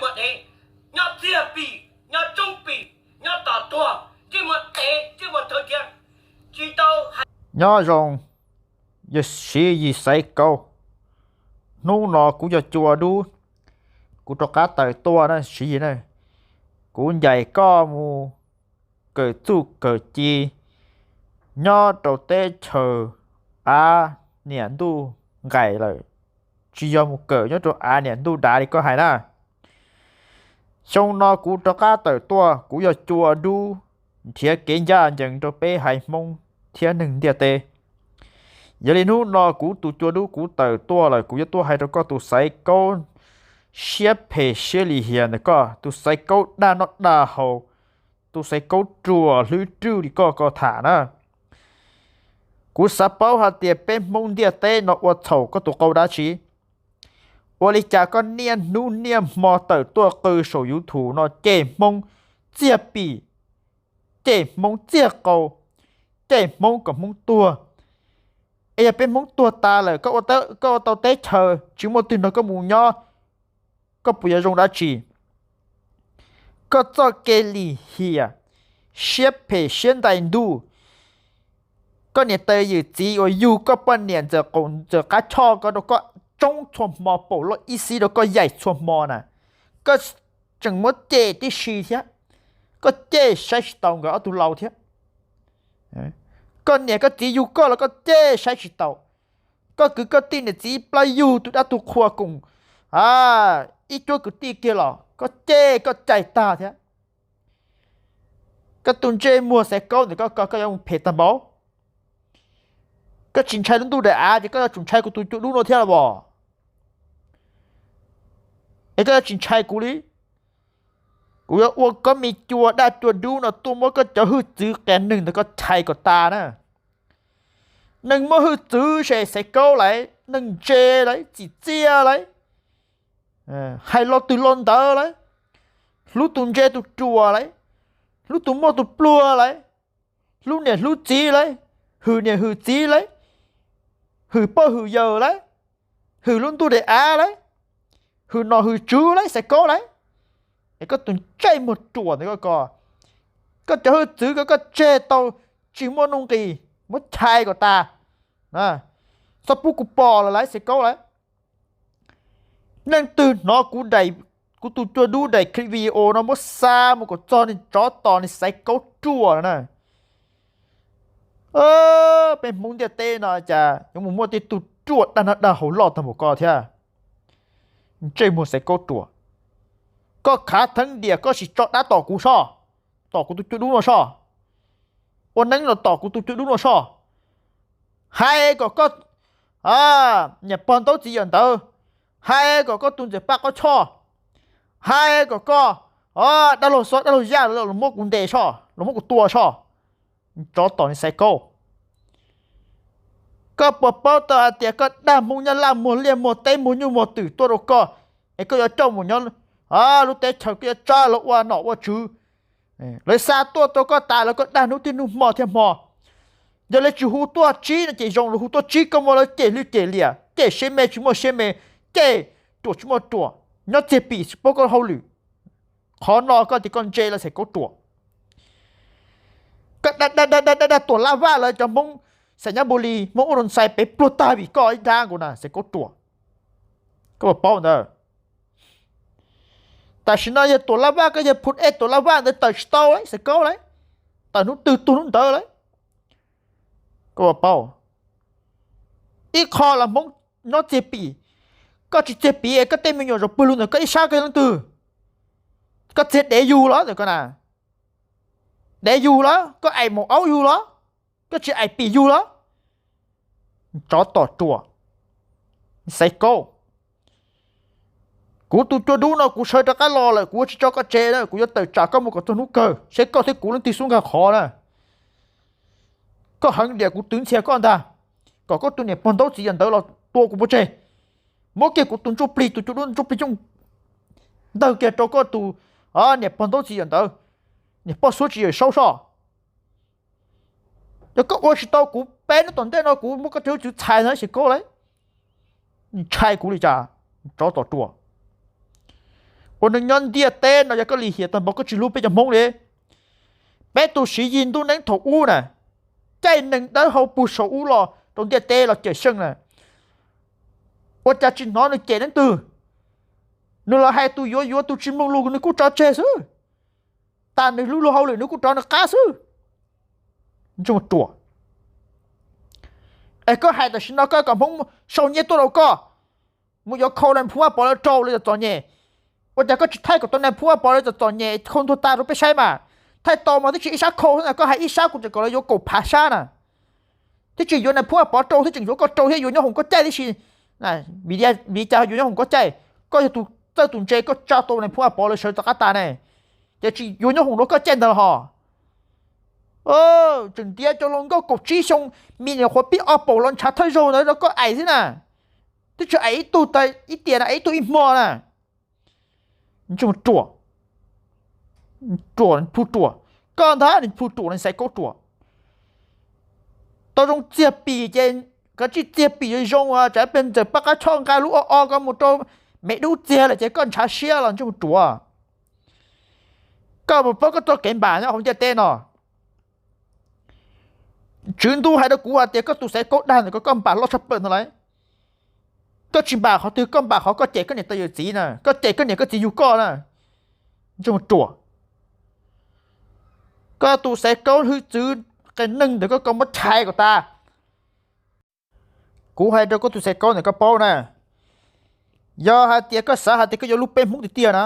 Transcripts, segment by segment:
muag dev, nyob txiag pim, nyob tsoob pim, nyob tom tuag, ntsej muag dev, ntsej muag thawv thiab, tsis tau hais. Nyob zoo, yog Siv Yis Xaiv Kaub, hnub no kuv yog Cua Dub, kuv rov qab tawm tuaj na Siv Yis na. Kuv ncaim koj mus kawm txuj kawm ci nyob rau teb chaws av niam ntuj nqaim lawm, tsis yog mus kawm nyob rau av niam ntuj dav li koj hais na. Xyoo no kuv rov qab tawm tuaj, kuv yog Cua Dub, nrhiav kev ncaj ncees rau peb haiv Hmoob thiab neeg ntiaj teb. Yog li hnub no kuv tus Cua Dub kuv tawm tuaj lawm, kuv yuav tuaj hais rau koj tus Xaiv Kaub siab phem siab lim hiam ntawm koj, tus Xaiv Kaub dag noj dag haus, tus Xaiv Kaub ruam hlwb rwj li koj koj tham na. Kuv xav paub hais tias peb Hmoob ntiaj teb no ua txhaum koj tus qau dab tsi? Ua li cas koj niaj hnub niaj hmo tawm tuaj qw saum YouTube no cem Hmoob txiag pim, cem Hmoob txiag qau, cem Hmoob kom Hmoob tuag? Es yog peb Hmoob tuag tas lawm, koj ua tau teb chaws tsis muaj twg nrog koj mus nyob, koj puas yuav zoo dab tsi? Koj txoj kev lim hiam, siab phem siab ntais ntuj, koj niam tais yawm txiv uas yug koj poj niam ntxawm qab choj ko rau koj tsoob txhua hmo, paum loj ib xib rau koj yaim txhua hmo na, koj tseem muab cem tib si thiab. Koj cem saib tsis taus nkawd ob tug laus thiab. Koj niam koj txiv yug koj los koj cem saib tsis taus. Koj kwv koj tij niam txiv plab yug tus dab tus qhua koom ib cuab kwv tij kiag los koj cem koj cais tag thiab. Koj tus ntsej muag Xaiv Kaub ntawm koj, koj yuav mus phem tag npaum. Koj tsis ntshai lub ntuj daim av ces koj yuav tsum ntshai kuv tus Cua Dub no thiab los as? Es koj yuav tsis ntshai kuv li? Kuv yuav ua koj me Cua Daj Cua Dub no tuaj muab koj cov hwj txwv qias neeg ntawd koj chais kom tas na. Neeg muaj hwj txwv ces Xaiv Kaub lauj, neeg ntse lauj, txim txiaj lauj, hais lo twg lo ntawd lauj, hlub tus ntse tus ruam lauj, hlub tus muaj tus pluag lauj, hlub niam hlub txiv lauj, hwm niam hwm txiv lauj, hwm pog hwm yawm lauj, hwm lub ntuj daim av lauj, hwm nom hwm tswv lauj, Xaiv Kaub lauj. Es koj tus ntsej muag ruam ntawd koj, koj cov hwj txwv ko koj tseg tau tsis muaj nuj nqis, muab chais kom tas. Txhob pub kuv pom lawm lauj, Xaiv Kaub lauj. Leej twg hnov kuv, kuv tus Cua Dub daim clip video no muab xa mus kom txog niag tsov tom niag Xaiv Kaub ruam no na, peb Hmoob ntiaj teb no cas yuav mus muaj tej tug ruam dag noj dag haus loj tag npaum koj thiab. Ntsej muag Xaiv Kaub ruam, koj khav theeb diam koj sim tso dab tom kuv soj, tom kuv tus Cua Dub no soj, ua neeb los tom kuv tus Cua Dub no soj. Hais kom koj niam pog ntaub txiv yawm ntawd, hais kom koj tus ntxawm Paj Qaub Choj, hais kom koj dab laug Xob dab laug Yaj los muab kuv ntes soj, los muab kuv tua soj. Tsov tom niag Xaiv Kaub, koj puas paub tau hais tias koj dag Hmoob Nyab Laj muag liaj muag teb muag nyuj muag twm tuaj rau koj, es koj yuav coj mus nyob lub teb chaws, koj yuav tsa lawv ua nom ua tswv. Lawv xa tuaj rau koj tas lawv koj dag hnub twg hnub hmo thiab hmo. Yog lawv tsis hu tuaj tsib no ces zoo, lawv hu tuaj tsib koj muab lawv cem lwj cem liam, cem siab me tsis muaj siab me, cem ruam tsis muaj ruam, nyob txiag pim tsis paub koj hauj lwm. Qhov no koj tias koj ntse lawm Xaiv Kaub ruam. Koj dag dag dag dag dag Tuam Laj Vaj lawv cov Hmoob Xais Nyab Npus Lis, Hmoob Ub Rau Ntxhais pem pluag tag vim koj ib nrab nkaus na Xaiv Kaub ruam. Koj puas paub ntawd? Tam sim no yog Tuam Laj Vaj, koj yog phum ej Tuam Laj Vaj ntawd tawm tsis tau lauj Xaiv Kaub lauj, tawm hnub twg tuag hnub ntawd lauj. Koj puas paub? Ib qho los Hmoob nyob txiag pim, koj tsis txiag pim es koj tej me nyuam zaum pwg lug ntawm koj ib sab koj yog leej twg? Koj txiag dev yug los ntawm koj na, dev yug los koj aim maum aub yug los, koj tsis aim pim yug los? Tsov tom ruam, Xaiv Kaub. Kuv tus Cua Dub no kuv sawv rov qab los lawm, kuv yuav tsis tso koj tseg na, kuv yuav tawm tsam koj mus kom txog hnub kawg, seb koj thiab kuv leej twg xub nkag qhov na. Koj heev diam kuv twv ntxhias koj ntag, kom koj tus niam pog ntaub txiv yawm ntawd los tua kuv pov tseg. Muab kiag kuv tus ntsuj plig, tus Cua Dub ntsuj plig coob ntawg kiag rau koj tus niam pog ntaub txiv yawm ntawd, niam poj suab tsis yawm saub soj. Yog koj ua tsis tau kuv peb hnub tom ntej no kuv muab koj cov hwj txwv txhais ntag Xaiv Kaub lauj. Ntshai kuv li cas, tsov tom ruam. Ua neeg nyob ntiaj teb no yog koj lim hiam tag npaum koj tsis hlub peb cov Hmoob li. Peb tus Siv Yis ntuj neeb thaum ub na, caij neeg dawb hau puag saum ub los rau ntiaj teb los cawm seej na, ua cas tsis hnov nws cem leej twg? Nws los hais tus yuav yuav tus tsis mloog lus nws kuj tso tseg xwb, tas nws lub luag hauj lwm nws kuj rov nws qab xwb. Ruam. Es koj hais tam sim no koj kom Hmoob sau nyiaj tuaj rau koj, mus yuav khau nais phoo Vaj Pov lawv rau lawv txom txom nyem. Ua cas koj tsis thaij kom tau nais phoo Vaj Pov lawv txom txom nyem khau ntuag tas rau peb saib mas? Thaij tau mas twb tsis ib sab khau xwb na, koj hais ib sab kuv tseem kom lawv yuav kaum phav sab na. Twb tsis yuav nais phoo Vaj Pov rau thiab, tseem yuav koj rau thiab, yuav nyob hoom koj caij tib si. Vim li cas yuav nyob hoom koj caij? Koj yog tus txawj tus ntse koj tsa tau nais phoo Vaj Pov lawv sawv tom qab tas ne, ces tsis yuav nyob hoom rau koj caij ntag los hos. Tseem ntiav cov hluas nkauj kaum tsib xyoo me nyuam qhuav pib ob paus los ntshav thawj zaug ntawd rau koj aim xwb na. Twb tsis aim ib tug tag ib tiam na, aim ib tug ib hmo na. Ruam, ruam, phu ruam. Koj ntag nws phu ruam, nws xaiv kaub ruam. Tau zoo txiag pim ces kav tsij txiag pim zoo zoo, tsam pliag Ntxawm Paj Qab Choj nqa lub o o ko mus rau me dub txiag lawm ces koj ntshav siab los ntsej muag ruam. Koj puas paub koj txoj kev npam nyob hauv ntiaj teb no? Tswv ntuj hais rau kuv hais tias koj tus xaiv kaub dag ntawm ko koj npam loj tshaj plaws ntag lauj. Koj tsis npam qhov twg, koj npam qhov koj cem koj niam tais yawm txiv na, koj cem koj niam koj txiv yug koj na. Ntsej muag ruam. Koj tus xaiv kaub hwj txwv qias neeg ntawm koj, koj muab chais kom tas. Kuv hais rau koj tus xaiv kaub ntawm koj paub na, yog hais tias koj xav hais tias koj yuav hlub peb Hmoob tiag tiag na,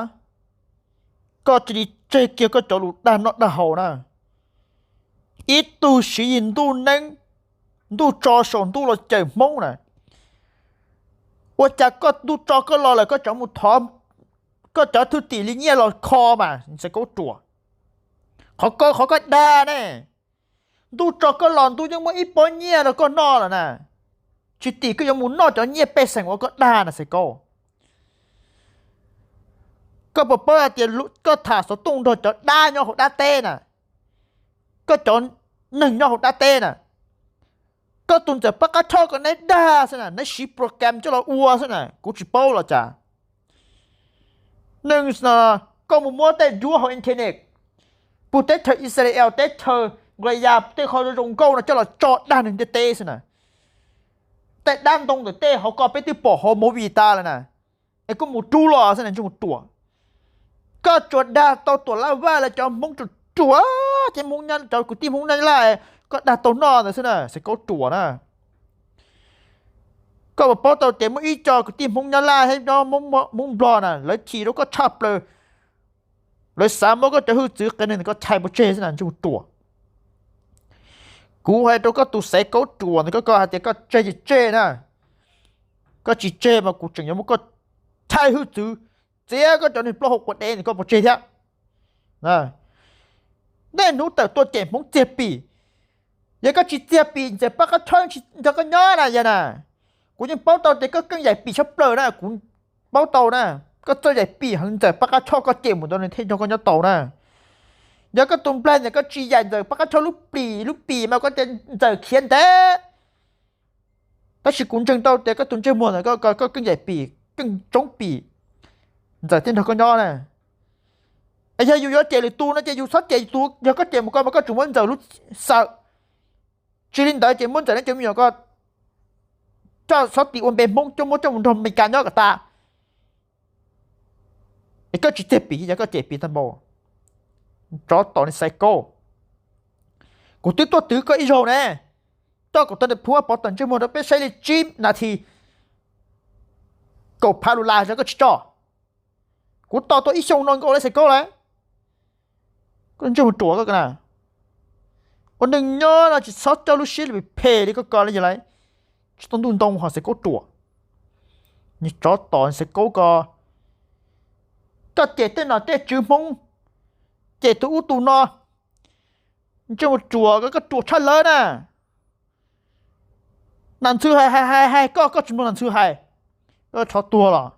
koj cia li tseg kiag koj cov lus dag noj dag haus na. Ib tug Siv Yis ntuj neeb, ntuj tso saum ntuj los cawm Hmoob na, ua cas koj ntuj tso koj los lawm koj tseem mus thov koj cov thwj tim li nyiaj los kho mas xaiv kaub ruam. Qhov ko qhov koj dag ne. Ntuj tso koj los ntuj yeej muab ib pob nyiaj rau koj noj lawm na, tsis tim koj yuav mus noj cov nyiaj pej xeem uas koj dag na xaiv kaub. Koj puas paub hais tias koj tham xov tooj nrog cov dab nyob hauv dab teb na, koj cov neeg nyob hauv dab teb na, koj tus Ntxawm Paj Qab Choj ko neb dag xwb na, neb siv program coj los ua xwb na, kuv tsis paub los cas. Neeg, koj mus muab tej duab hauv internet, puag teb chaws Israel, teb chaws Nqlia, tej qhov zoo nkauj no coj los tso dag neeg ntiaj teb xwb na. Tej dab ntoo ntawm tej hauv ko peb twb pom hauv movie tas lawm na, es koj mus rub los xwb na, ntsej muag ruam. Koj tsuas dag tau Tuam Laj Vaj lawv cov Hmoob ruam ruam, ces Hmoob, cov kwv tij Hmoob Nyab Laj koj dag tau noj ntawd xwb na, xaiv kaub ruam na. Koj puas paub tau tias muaj ib co kwv tij Hmoob Nyab Laj thiab Hmoob Nplog na, lawv chim rau koj tshaj plaws, lawv xav muab koj cov hwj txwv qias neeg ntawm ko chais pov tseg xwb na, ntsej muag ruam. Kuv hais rau koj tus xaiv kaub ruam ntawm ko, koj hais tias koj tseg ces tseg na, koj tsis tseg mas kuv tseem yuav muab koj chais hwj txwv, txiav koj cov neeg plaub hau quav dev ntawm ko pov tseg thiab. Niaj hnub tawm tuaj cem Hmoob txiag pim, yog koj tsis txiag pim Ntxawm Paj Qab Choj tsis nrog koj nyob na yog na. Kuv yeej paub tau tias koj keej yaim pim tshaj plaws na, kuv paub tau na. Koj txawj yaim pim heev, Ntxawm Paj Qab Choj koj cem mus ntau nws thiaj nrog koj nyob tau na. Yog koj tus nplaig ntawm koj tsis yaim Ntxawm Paj Qab Choj lub pim, lub pim mas koj tias Ntxawm khiav ntev. Tab sis kuv ntseeg tau tias koj tus ntsej muag ntawm ko, koj keej yaim pim, keej tsoob pim, Ntxawm thiaj nrog koj nyob na. Es yog yus yuav cem lwm tus no ces yus txhob cem yus tus, yog koj cem mus ko mas koj tsuas muab Ntxawm lub xawm. Tsis li ntawd ces muab Ntxawm neb cov me nyuam ko coj txhob tim ua npe Hmoob, coj muab coj mus nrog Meskas nyob kom tas. Es koj tsis txiag pim, yog koj cem pim tag npaum, tsov tom nws xaiv kaub. Kuv twb tuaj twv koj ib zaug ne, coj kom tau nws phuab pov tawm ntsej muag rau peb saib li tsib nas this, kaum phav lus las los koj tsis coj. Kuv tos tau ib xyoo no nkauj lawv xaiv kaub lawm. Koj ntsej muag ruam koj na. Ua neeg nyob no tsis txhob coj lub siab li phem li koj ko li yog lawm. Tsis tau ntuj ntoo ho xaiv kaub ruam. Niag tsov tom xaiv kaub ko. Koj cem tej nom tej tswv Hmoob, cem tus ub tus no, ntsej muag ruam ko, koj ruam tshaj lawv na. Nas ntxhw hais hais hais hais koj, koj tsis mloog nas ntxhw hais, koj tsov tuag los?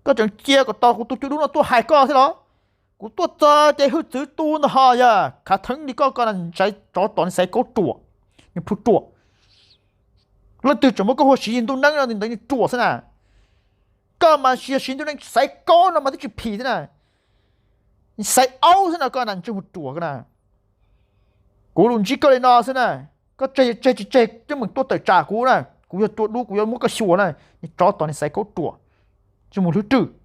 Koj tseem cia kom tos kuv tus cua dub no tuaj hais koj thiab los? Kuv tuaj txog ces hwj txwv tu ntag ho, yog khav theeb li koj ko na, tsov tom nws xaiv kaub ruam, nws phu ruam. Leej twg tseem muab koj hu Siv Yis ntuj neeb no ntawd nws ruam xwb na. koj mas yog siv ntuj neej xaiv kaub no mas twb tsis phim thiab na. Xaiv aub xwb no koj na, ntsej muag ruam koj na. Kuv lus ntsib koj li no xwb na, koj tseg tseg tsis tseg twb mus tuaj tawm tsam kuv na, kuv yog tua dub kuv yuav muab koj xyuas na. Niag tsov tom niag xaiv kaub ruam, ntsej muag hlwb rwj.